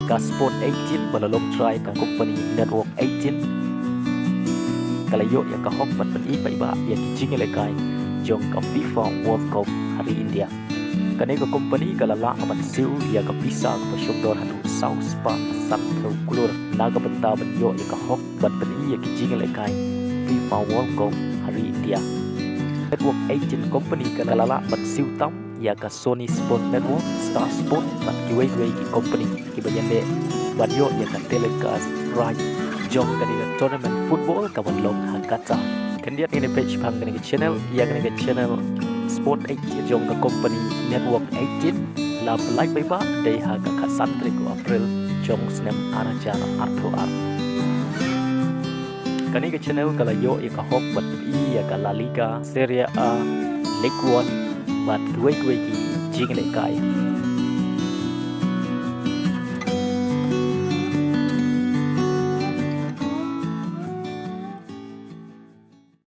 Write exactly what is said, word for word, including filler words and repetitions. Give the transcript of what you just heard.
Ka Sport eighteen ba la long trai ka company Network eighteen ka la ïoh ïa ka hok ban pyni paidbah ïa ki jingïalehkai jong ka FIFA World Cup ha ri India. Kane ka company ka la lah ban siew ïa ka pisa kaba shongdor haduh saw spah sanphew klur na ka bynta ban ïoh ïa ka hok ban pyni ïa ki jingïalehkai FIFA World Cup ha ri India. Network eighteen company ka la lah ban siew tam ïa ka Sony Sport Network, Star Sport bad kiwei kiwei ki company kiba ïaleh ban ïoh ïa ka telecast right jong kane ka tournament football kaban long ha Qatar. Khyndiat ngin ïa peit shaphang kane ka channel, ïa kane ka channel Sport eighteen jong ka company Network eighteen la pyllait paidbah dei ha ka khatsan tarik u April jong u snem ar hajar arphew ar. Kane ka channel ka la ïoh ïa ka hok ban pyni ïa ka La Liga, Serie A, Ligue One bad kiwei kiwei ki jingïalehkai.